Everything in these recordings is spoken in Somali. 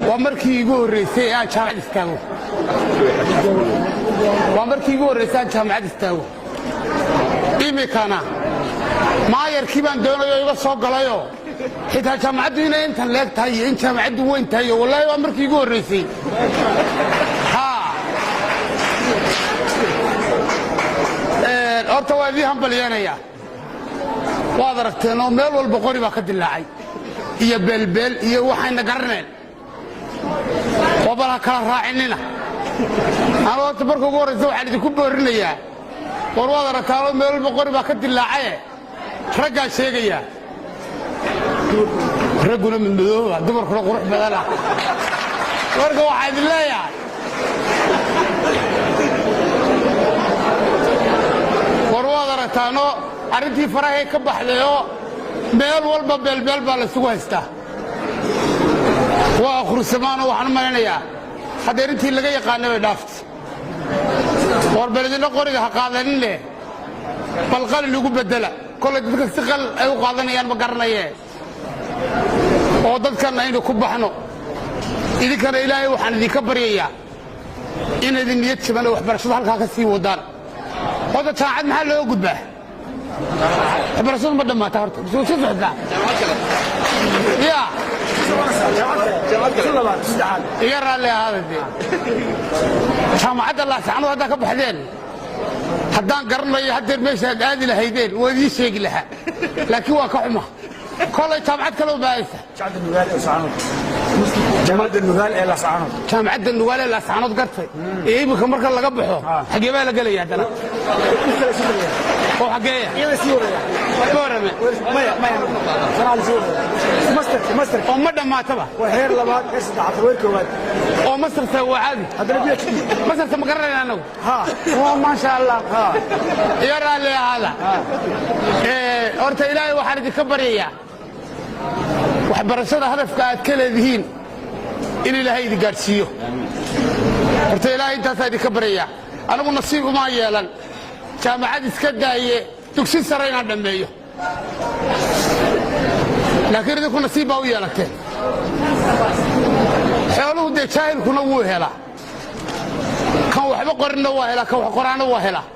Waa markii iigu horreysay ee aan jaamacad istaago. Waa markii iigu horreysay aan jaamacad istaago. Imikana maayarkii baan doonayo iga soo galayoo xitaa jaamacaddu inay intan leeg tahay iyo in jaamacaddu weyn tahay, wallaahi waa markii iigu horreysay. Haa, horta waa idii hambalyeenaya. Waad aragteen oo meel walba qori baa ka dilaacay iyo beelbeel iyo waxayna garaneen oo bal ha kala raacinina. Anu horta marka ugu horraysa waxaan idinku boorinayaa, war waad aragtaanoo meel walba qori baa ka dilaacaye, raggaa sheegayaa, ragguna midmadooba, dumarkuna qurux badana. Marka waxaa idin leeyahay, war waad aragtaanoo arrintii farahay ka baxdayoo meel walba beelbeel baa laysugu haystaa. Waa akhrisamaanoo waxaan u malaynayaa hadda intii laga yaqaana bay dhaaftay. War bal idinna qoriga ha qaadanineh, bal qalin ugu beddela. Kolay dadka si qal ay u qaadanayaan ma garanayee, oo dadkan aynu ku baxno. Idinkana Ilaahay waxaan idinka baryayaa inaydin niyad jaban oo waxbarashada halkaa ka sii wadaan. Horta jaamacad maxaa looga gudbaa? Waxbarashadu ma dhammaata horta, soo sii socotaa ya. Iga raalli ahaada dee. Jaamacadda Laascanood haddaa ka baxdeen, haddaan garanayo haddeer meeshaad aadi lahaydeen waa idiin sheegi lahaa, laakiin waa ka xuma. Kolay jaamacad kale u baahaysa. Jaamacadda Nugaal ee Laascaanood. Jaamacadda Nugaal ee Laascaanood, gartay. Ee iminka marka laga baxo xagee baa la gelaya haddana? Oo xageeya? Boorame? Maya. Oo ma dhammaataba? Waa heer labaad, heer saddexaad, heer koowaad. Oo masterta waa caadi? Haddana PhD. Masterta ma garanayna anagu. Ha. Oo maasha Allah, iga raalli ahaada. Horta Ilaahay waxaan idinka baryayaa waxbarashada hadafka aad ka leedihiin in Ilaahay idin gaadhsiiyo. Horta Ilaahay intaasaa idinka baryayaa. Anigu nasiib umaan yeelan jaamacad iska daaye, dugsi sare inaan dhammeeyo, laakiin idinku nasiib baa u yeelateen. Xooluhu dee jaahilkuna wuu helaa, kan waxba qorinna waa helaa, kan wax qoraanna waa helaa.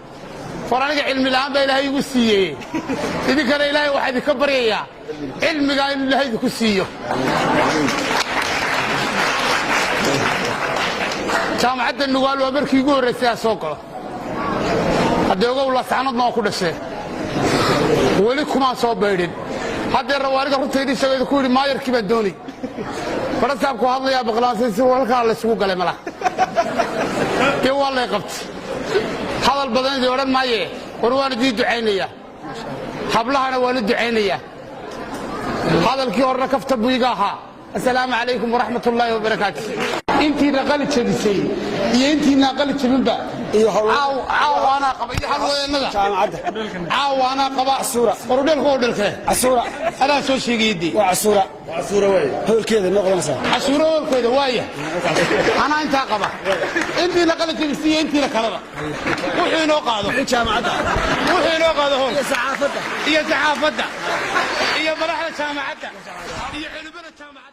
War aniga cilmi la'aan baa Ilaahay igu siiyey. Idinkana Ilaahay waxaa idinka baryayaa cilmigaa inuu Ilaahay idinku siiyo. Jaamacadda Nugaal waa markii igu horraysay aan soo galo. Haddee ogow, Laascanoodna waa ku dhashee, weli kumaan soo baydhin. Haddeerna waa aniga runta idin sheego, idinku yidhi maayarkii baan doonay. Barasaabku hadlayaa baqlaansay si halkaa laysugu galay malaha. Dee waa lay qabtay. Hadal badan idin odhan maaye, war waan idiin ducaynayaa, hablahana waan u ducaynayaa. Hadalkii horena kafta buu iga ahaa. Assalaamu calaykum waraxmat ullaahi wabarakaatu. Intiina qali jabisay iyo intiina qali jabinba Iyo hawl- caaw anaa qaba iyo halwadeennada Jaamacadda. Caaw anaa qaba. Casuura. Warudheelku waa dhelkee? Casuura. Adaa soo sheegayadii. Waa Casuura. Hoolkeeda noo qabanaysaa. Cashuuro hoolkeeda waaya. Anaa intaa qaba, intiina qali jabisay iyo intiina kaleba. Wuxuu inoo qaado Jaamacadda. wuxuu inoo qaado hool Saxaafadda. Iyo saxaafadda iyo madaxda jaamacadda iyo culimmada jaamacadda.